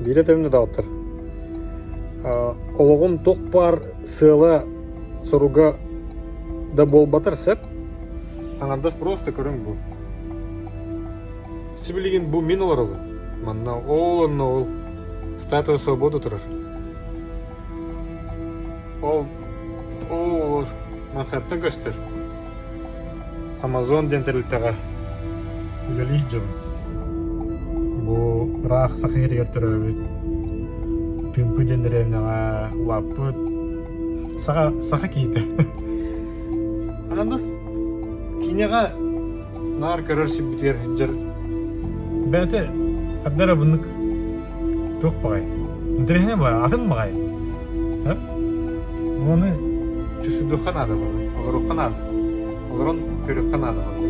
Биирэ тэбинэ даҕаттар. Олоҕум туох баар сыала соруга да буолбатар сөп. Аҥардас просто көрүҥ бу. Сибилигин бу мин олоробун. Манна ол онно ол статуя свободы турар. Ол ол Манхэттен көстөр. Амазон диэн тэрилтэҕэ үлэлиир дьон. Бу ыраах Саха сиригэр төрөөбүт Тыымпы диэн дэриэбинэҕэ улааппыт саха саха киһитэ. Анандас киинэҕэ наар көрөр сирбитигэр сылдьар бэйэтэ ханна эрэ bunнук туох баҕай интэриэһинэй баҕай атын баҕай Ону чувствуйдуохха наада буолар, олоруохха наада, олорон көрүөххэ наада буолар.